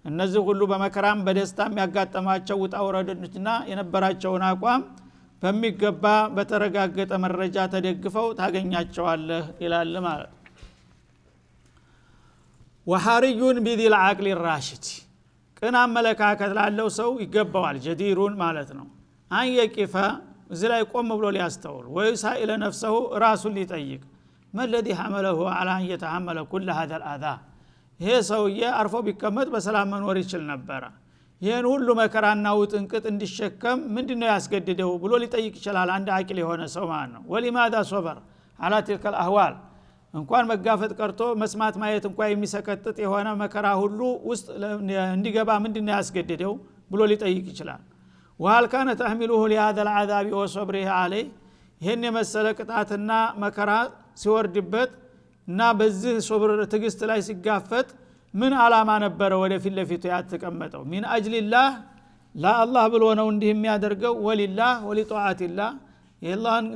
እነዚህ ሁሉ በመከራም በደስታም ያጋጠማቸው ውጣ ውረዶችና የነበራቸውን አቋም በሚገባ በተረጋገጠ መረጃ ተደግፈው ታገኛቸዋለህ ይላል ማለት ነው። وحري بذي العقل الراشد ቅን አመለካከት ላለው ሰው ይገባዋል። جدير ማለት ነው። أن يقف እዚህ ላይ ቆም ብሎ ሊያስተውል ويسائل نفسه ራሱን ሊጠይቅ ما الذي حمله على أن يتحمل كل هذا الأذى ይሄ ሰውዬ አርፎ ቢቀመጥ በሰላም መኖር ይችል ነበረ። ይህን ሁሉ መከራና ውጥንቅጥ እንዲሸከም ምንድን ነው ያስገድደው ብሎ ሊጠይቅ ይችላል። አንድ አቂል የሆነ ሰው ማለት ነው። ولماذا صبر على تلك الأهوال እንኳን መጋፈጥ ቀርቶ መስማት ማየት እንኳ የሚሰቀጥጥ የሆነ መከራ ሁሉ ውስጥ እንዲገባ ምንድን ነው ያስገድደው ብሎ ሊጠይቅ ይችላል። وهل كان تحمله لهذا العذاب وصبره عليه ይህን የመሰለ ቅጣትና መከራ ሲወርድበት እና በዚህ ሶብር ትግስት ላይ ሲጋፈጥ ምን አላማ ነበረ ወደፊት ለፊቱ ያተቀመጠው? من أجل الله ለአላህ ብሎ ነው እንዲህ የሚያደርገው፣ ولله ولطاعة الله የላህን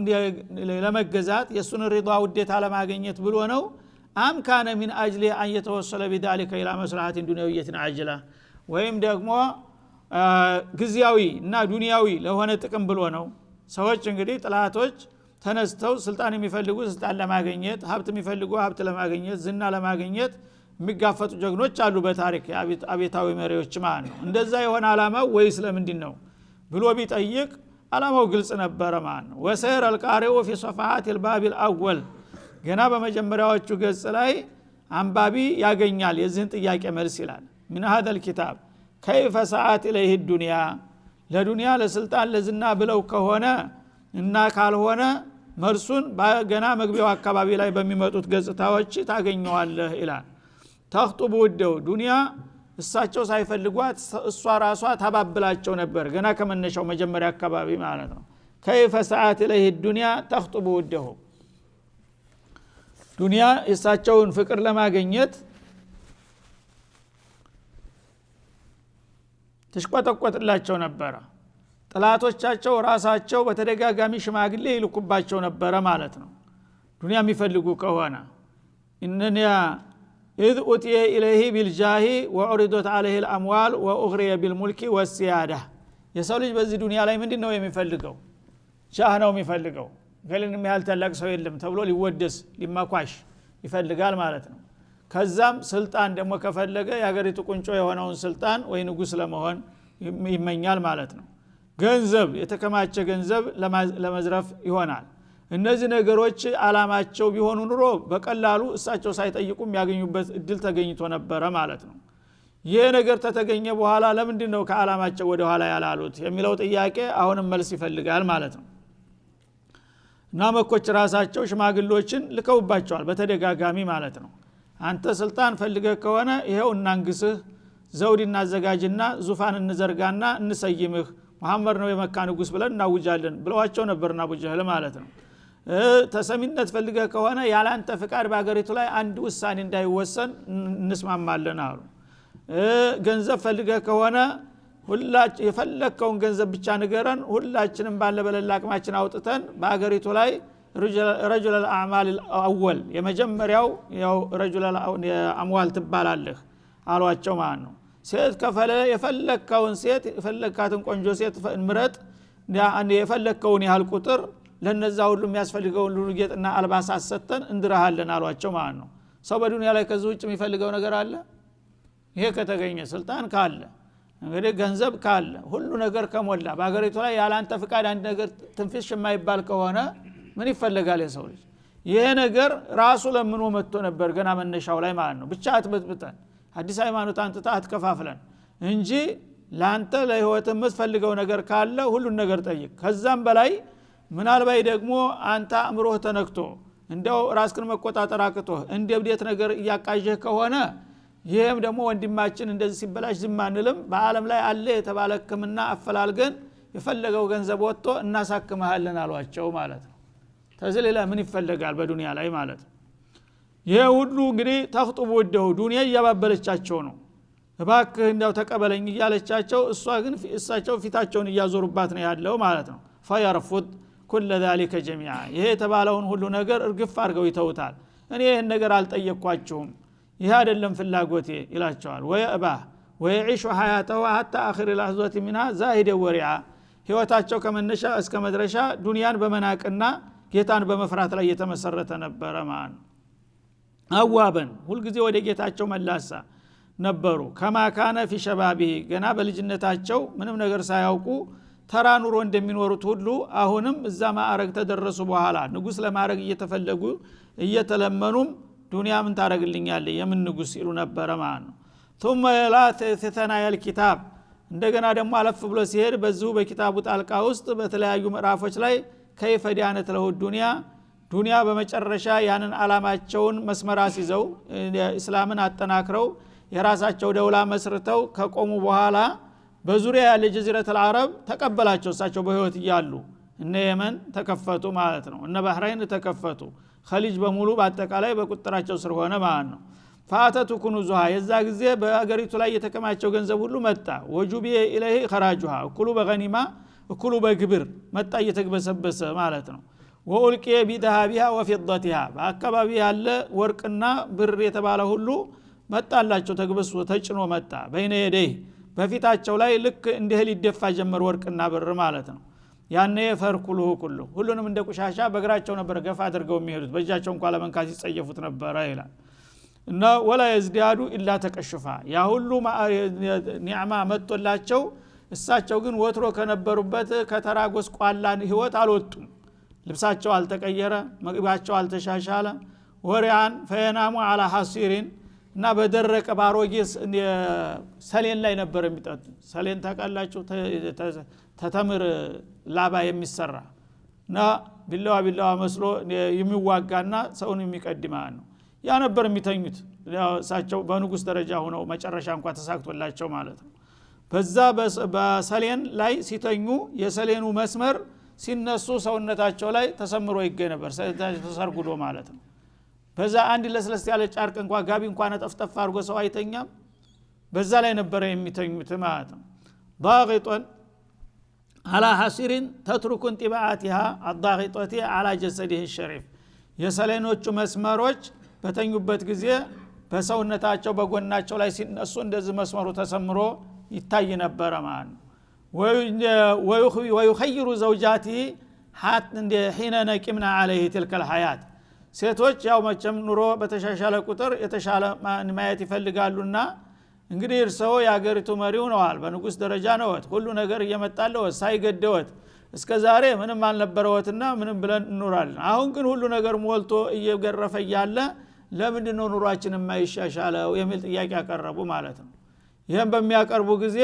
ለመገዛት የእሱን ሪዷ ውዴታ ለማግኘት ብሎ ነው። أم كان من أجل أن يتوصل بذلك إلى مصلحة دنيوية عاجلة ወይም ደግሞ ጊዜያዊ እና ዱንያዊ ለሆነ ጥቅም ብሎ ነው። ሰዎች እንግዲህ ጥላቶች ተነስተው ስልጣን የሚፈልጉ ስልጣን ለማግኘት፣ ሀብት የሚፈልጉ ሀብት ለማግኘት፣ ዝና ለማግኘት የሚጋፈጡ ጀግኖች አሉ በታሪክ አቤታዊ መሪዎች ማለት ነው። እንደዛ የሆነ አላማው ወይስ ለምንድን ነው ብሎ ቢጠይቅ አላማው ግልጽ ነበረ ማለት ነው። وسيرى القارئ في صفحات الباب الأول ገና በመጀመሪያዎቹ ገጽ ላይ አንባቢ ያገኛል የዚህን ጥያቄ መልስ ይላል። من هذا الكتاب كيف سعت إليه الدنيا ለዱንያ ለስልጣን ለዝና ብለው ከሆነ እና ካልሆነ መልሱን ገና መግቢያው አካባቢ ላይ በሚመጡት ገጽታዎች ታገኘዋለህ ይላል። ተክጡቡ ውደው ዱንያ እሳቸው ሳይፈልጓት እሷ ራሷ ታባብላቸው ነበር ገና ከመነሻው መጀመሪያ አካባቢ ማለት ነው። ከይፈ ሰዓት ኢለይህ ዱንያ ተክጡቡ ውደሁ ዱንያ የእሳቸውን ፍቅር ለማግኘት ትሽቆጠቆጥላቸው ነበረ። ጥላቶቻቸው ራሳቸው በተደጋጋሚ ሽማግሌ ይልኩባቸው ነበረ ማለት ነው። ዱንያ የሚፈልጉ ከሆነ እነያ إذ أتي إليه بالجاه وعرضت عليه الأموال وأغري بالملك والسيادة። የሰው ልጅ በዚህ ዱንያ ላይ ምንድን ነው የሚፈልገው? ጃህ ነው የሚፈልገው። እገሌን ያህል ታላቅ ሰው የለም ተብሎ ሊወደስ ሊመኳሽ ይፈልጋል ማለት ነው። ከዛም ስልጣን ደግሞ ከፈለገ የሀገሪቱ ቁንጮ የሆነውን ስልጣን ወይ ንጉስ ለመሆን ይመኛል ማለት ነው። ገንዘብ፣ የተከማቸ ገንዘብ ለመዝረፍ ይሆናል። እነዚህ ነገሮች አላማቸው ቢሆኑ ኑሮ በቀላሉ እሳቸው ሳይጠይቁ የሚያገኙበት እድል ተገኝቶ ነበረ ማለት ነው። ይህ ነገር ተተገኘ በኋላ ለምንድን ነው ከአላማቸው ወደ ኋላ ያላሉት የሚለው ጥያቄ አሁንም መልስ ይፈልጋል ማለት ነው። እና መኮች ራሳቸው ሽማግሎችን ልከውባቸዋል በተደጋጋሚ ማለት ነው። አንተ ስልጣን ፈልገህ ከሆነ ይኸው እናንግስህ፣ ዘውድ እናዘጋጅና ዙፋን እንዘርጋና እንሰይምህ፣ መሐመድ ነው የመካ ንጉስ ብለን እናውጃለን ብለዋቸው ነበርና አቡ ጀህል ማለት ነው። ተሰሚነት ፈልገህ ከሆነ ያላንተ ፍቃድ በሀገሪቱ ላይ አንድ ውሳኔ እንዳይወሰን እንስማማለን አሉ። ገንዘብ ፈልገህ ከሆነ የፈለግከውን ገንዘብ ብቻ ንገረን፣ ሁላችንም ባለ በሌለ አቅማችን አውጥተን በሀገሪቱ ላይ رجل الأعمال الأول የመጀመሪያው ያው رجل الأموال ትባላለህ አሏቸው ማለት ነው። ሴት ከፈለ የፈለግከውን ሴት የፈለግካትን ቆንጆ ሴት ምረጥ፣ የፈለግከውን ያህል ቁጥር ለነዛ ሁሉ የሚያስፈልገውን ሁሉ ጌጥና አልባሳት ሰጥተን እንድረሃለን አሏቸው ማለት ነው። ሰው በዱንያ ላይ ከዚህ ውጭ የሚፈልገው ነገር አለ? ይሄ ከተገኘ ስልጣን ካለ እንግዲህ ገንዘብ ካለ ሁሉ ነገር ከሞላ በሀገሪቱ ላይ ያላንተ ፍቃድ አንድ ነገር ትንፍሽ የማይባል ከሆነ ምን ይፈለጋል የሰው ልጅ? ይሄ ነገር ራሱ ለምኖ መጥቶ ነበር ገና መነሻው ላይ ማለት ነው። ብቻ አትበጥብጠን፣ አዲስ ሃይማኖት አንጥታ አትከፋፍለን እንጂ ለአንተ ለህይወት የምትፈልገው ነገር ካለ ሁሉን ነገር ጠይቅ። ከዛም በላይ ምናልባት ደግሞ አንተ አእምሮህ ተነክቶ እንደው ራስክን መቆጣጠር አቅቶህ እንደ እብዴት ነገር እያቃዠህ ከሆነ ይህም ደግሞ ወንድማችን እንደዚህ ሲበላሽ ዝም አንልም፣ በአለም ላይ አለ የተባለ ህክምና አፈላልገን የፈለገው ገንዘብ ወጥቶ እናሳክመሃለን አሏቸው ማለት ነው። ተዚህ ሌላ ምን ይፈለጋል በዱንያ ላይ ማለት ነው። ይሄ ሁሉ እንግዲህ ተክጡቡ ወደሁ ዱንያ እያባበለቻቸው ነው። እባክህ እንዲያው ተቀበለኝ እያለቻቸው፣ እሷ ግን እሳቸው ፊታቸውን እያዞሩባት ነው ያለው ማለት ነው። ፈየርፉድ ኩለ ዛሊከ ጀሚዓ ይሄ የተባለውን ሁሉ ነገር እርግፍ አድርገው ይተውታል። እኔ ይህን ነገር አልጠየቅኳችሁም፣ ይህ አይደለም ፍላጎቴ ይላቸዋል። ወየእባህ ወየዒሹ ሀያተሁ ሀታ አኽሪ ላህዞት ሚንሃ ዛሂደ ወሪዓ ህይወታቸው ከመነሻ እስከ መድረሻ ዱንያን በመናቅና ጌታን በመፍራት ላይ የተመሰረተ ነበረ ማለት ነው። أوابا ሁልጊዜ ወደ ጌታቸው መላሳ ነበሩ። كما كان في شبابه ገና በልጅነታቸው ምንም ነገር ሳያውቁ ተራ ኑሮ እንደሚኖሩት ሁሉ አሁንም እዛ ማዕረግ ተደረሱ በኋላ ንጉስ ለማዕረግ እየተፈለጉ እየተለመኑም ዱንያ ምን ታረግልኛለህ የምን ንጉስ ይሉ ነበረ ማለት ነው። ثم لا ثنايا الكتاب እንደገና ደግሞ አለፍ ብሎ ሲሄድ በዚሁ በኪታቡ ጣልቃ ውስጥ በተለያዩ ምዕራፎች ላይ كيف دانت له الدنيا ዱንያ በመጨረሻ ያንን አላማቸውን መስመር አስይዘው እስላምን አጠናክረው የራሳቸው ደውላ መስርተው ከቆሙ በኋላ በዙሪያ ያለ جزيرة العرب ተቀበላቸው። እሳቸው በህይወት እያሉ እነ የመን ተከፈቱ ማለት ነው። እነ ባህራይን ተከፈቱ። ኸሊጅ በሙሉ በአጠቃላይ በቁጥጥራቸው ስር ሆነ ማለት ነው። فأتته كنوزها የዛ ጊዜ በአገሪቱ ላይ የተከማቸው ገንዘብ ሁሉ መጣ። وجبي إليه خراجها እኩሉ በገኒማ እኩሉ በግብር መጣ እየተግበሰበሰ ማለት ነው። وألقي بذهبها وفضتها በአካባቢ ያለ ወርቅና ብር የተባለ ሁሉ መጣላቸው፣ ተግበስብሶ ተጭኖ መጣ። بين يديه በፊታቸው ላይ ልክ እንደ እህል ይደፋ ጀመር ወርቅና ብር ማለት ነው። ያኔ ፈርኩልሁ ኩሉ ሁሉንም እንደ ቆሻሻ በእግራቸው ነበር ገፋ አድርገው የሚሄዱት፣ በእጃቸው እንኳ ለመንካት ይጸየፉት ነበረ ይላል። እና ወላ የዝዲያዱ ኢላ ተቀሽፋ ያ ሁሉ ኒዕማ መጥቶላቸው እሳቸው ግን ወትሮ ከነበሩበት ከተራ ጎስቋላ ህይወት አልወጡም። ልብሳቸው አልተቀየረ፣ ምግባቸው አልተሻሻለ። ወሪያን ፈየናሙ አላ ሐሲሪን እና በደረቀ ባሮጌ ሰሌን ላይ ነበር የሚጠጡ። ሰሌን ታውቃላችሁ? ተተምር ላባ የሚሰራ እና ቢላዋ ቢላዋ መስሎ የሚዋጋና ሰውን የሚቀድማ ነው። ያ ነበር የሚተኙት እሳቸው በንጉስ ደረጃ ሆነው መጨረሻ እንኳ ተሳክቶላቸው ማለት ነው። በዛ በሰሌን ላይ ሲተኙ የሰሌኑ መስመር ሲነሱ ሰውነታቸው ላይ ተሰምሮ ይገኝ ነበር፣ ተሰርጉዶ ማለት ነው። በዛ አንድ ለስለስ ያለ ጨርቅ እንኳ ጋቢ እንኳ ነጠፍጠፍ አድርጎ ሰው አይተኛም። በዛ ላይ ነበረ የሚተኙት ማለት ነው። ضاغطا على حصير تترك انطباعاتها الضاغطة على جسده الشريف የሰሌኖቹ መስመሮች በተኙበት ጊዜ በሰውነታቸው በጎናቸው ላይ ሲነሱ እንደዚህ መስመሩ ተሰምሮ ይታይ ነበረ ማለት ነው። ويخير زوجاته حين نقمن عليه تلك الحياة ሴቶች ያው መቼም ኑሮ በተሻሻለ ቁጥር የተሻለ ማየት ይፈልጋሉና እንግዲህ እርስዎ የአገሪቱ መሪ ሆነዋል፣ በንጉስ ደረጃ ነዎት፣ ሁሉ ነገር እየመጣለዎት ሳይገደዎት እስከ ዛሬ ምንም አልነበረዎትና ምንም ብለን እንኖራለን። አሁን ግን ሁሉ ነገር ሞልቶ እየገረፈ እያለ ለምንድን ነው ኑሯችን የማይሻሻለው የሚል ጥያቄ ያቀረቡ ማለት ነው። ይህም በሚያቀርቡ ጊዜ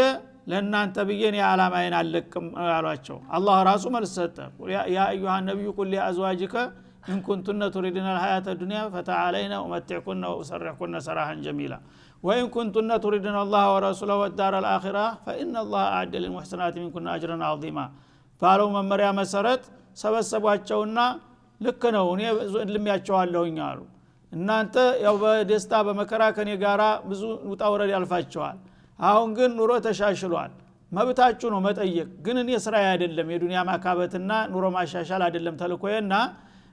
ለእናንተ ብዬ እኔ ዓላማዬን አልለቅም አሏቸው። አላህ ራሱ መልስ ሰጠ። يا أيها النبي قل لأزواجك إن كنتن تردن الحياة الدنيا فتعالين أمتعكن وأسرحكن سراحا جميلا وإن كنتن تردن الله ورسوله والدار الآخرة فإن الله أعد للمحسنات منكن أجرا عظيما ባለው መመሪያ መሰረት ሰበሰቧቸውና ልክ ነው እኔ እልሚያቸዋለሁኝ አሉ። እናንተ ያው በደስታ በመከራ ከኔ ጋራ ብዙ ውጣ ውረድ ያልፋቸዋል። አሁን ግን ኑሮ ተሻሽሏል፣ መብታችሁ ነው መጠየቅ። ግን እኔ ስራዬ አይደለም የዱንያ ማካበትና ኑሮ ማሻሻል አይደለም ተልኮዬና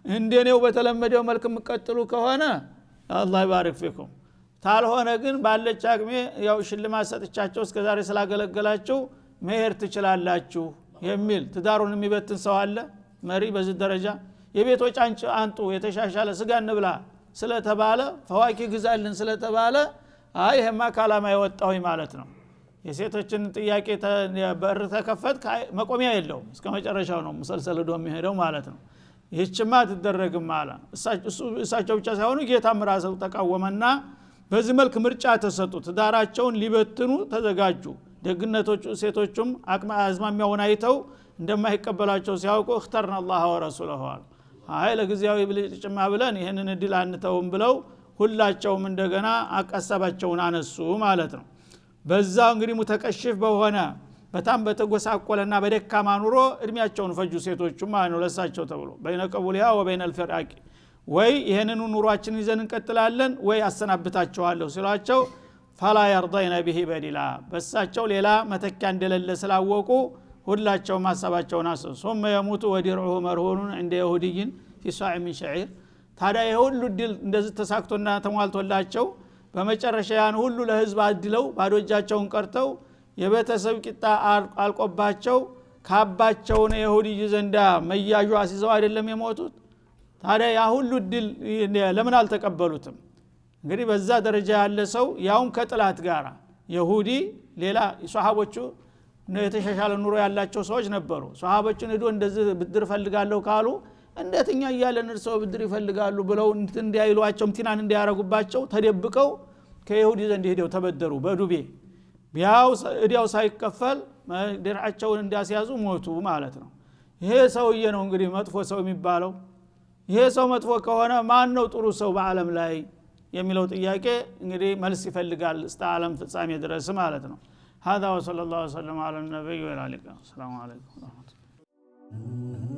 እንደኔው በተለመደው መልክ የምቀጥሉ ከሆነ አላህ ይባርክ ፊኩም፣ ታልሆነ ግን ባለች አቅሜ ያው ሽልማት ሰጥቻቸው እስከዛሬ ስላገለገላችሁ መሄድ ትችላላችሁ የሚል ትዳሩን የሚበትን ሰው አለ? መሪ በዚህ ደረጃ የቤት ወጪ አንጡ የተሻሻለ ስጋ እንብላ ስለተባለ ፈዋኪ ግዛልን ስለተባለ አይ ይሄማ ከዓላማ የወጣሁኝ ማለት ነው። የሴቶችን ጥያቄ በር ተከፈት መቆሚያ የለውም፣ እስከ መጨረሻው ነው ሙሰልሰል ዶ የሚሄደው ማለት ነው። ይህችማ አትደረግም አለ። እሳቸው ብቻ ሳይሆኑ ጌታም ራሱ ተቃወመና በዚህ መልክ ምርጫ ተሰጡ። ትዳራቸውን ሊበትኑ ተዘጋጁ። ደግነቶቹ ሴቶቹም አቅመ አዝማሚያውን አይተው እንደማይቀበላቸው ሲያውቁ اخترنا الله ورسوله አሉ። አይ ለጊዜያዊ ብልጭጭማ ብለን ይህንን እድል አንተውም ብለው ሁላቸውም እንደገና አቀሰባቸውን አነሱ ማለት ነው። በዛ እንግዲህ ሙተቀሽፍ በሆነ በጣም በተጎሳቆለና በደካማ ኑሮ እድሜያቸውን ፈጁ ሴቶቹ ማለት ነው። ለሳቸው ተብሎ በይነ ቀቡልያ ወበይነ ልፊራቂ ወይ ይህንኑ ኑሯችንን ይዘን እንቀጥላለን ወይ አሰናብታቸዋለሁ ሲሏቸው ፈላ የርضይነ ብሂ በዲላ በሳቸው ሌላ መተኪያ እንደሌለ ስላወቁ ሁላቸውም ሀሳባቸውን አስ ሱመ የሙቱ ወዲርዑሁ መርሁኑን እንደ የሁድይን ፊ ሳዕ ሚን ሸዒር። ታዲያ የሁሉ ድል እንደዚህ ተሳክቶና ተሟልቶላቸው በመጨረሻ ያን ሁሉ ለህዝብ አድለው ባዶ እጃቸውን ቀርተው የቤተሰብ ቂጣ አልቆባቸው ካባቸውን የሁድይ ዘንዳ መያዡ አስይዘው አይደለም የሞቱት? ታዲያ ያ ሁሉ ድል ለምን አልተቀበሉትም? እንግዲህ በዛ ደረጃ ያለ ሰው ያውም ከጥላት ጋር የሁዲ ሌላ ሷሃቦቹ የተሻሻለ ኑሮ ያላቸው ሰዎች ነበሩ። ሷሃቦችን ሄዶ እንደዚህ ብድር ፈልጋለሁ ካሉ እንዴት እኛ እያለን እርሰው ብድር ይፈልጋሉ ብለው እንትን እንዲያይሏቸው ምቲናን እንዲያረጉባቸው ተደብቀው ከይሁዲ ዘንድ ሄደው ተበደሩ በዱቤ። ያው እዲያው ሳይከፈል ድርዓቸውን እንዲያስያዙ ሞቱ ማለት ነው። ይሄ ሰውዬ ነው እንግዲህ መጥፎ ሰው የሚባለው። ይሄ ሰው መጥፎ ከሆነ ማን ነው ጥሩ ሰው በዓለም ላይ የሚለው ጥያቄ እንግዲህ መልስ ይፈልጋል እስከ ዓለም ፍጻሜ ድረስ ማለት ነው። هذا وصلى الله وسلم على النبي وعلى آله. السلام عليكم ورحمة الله.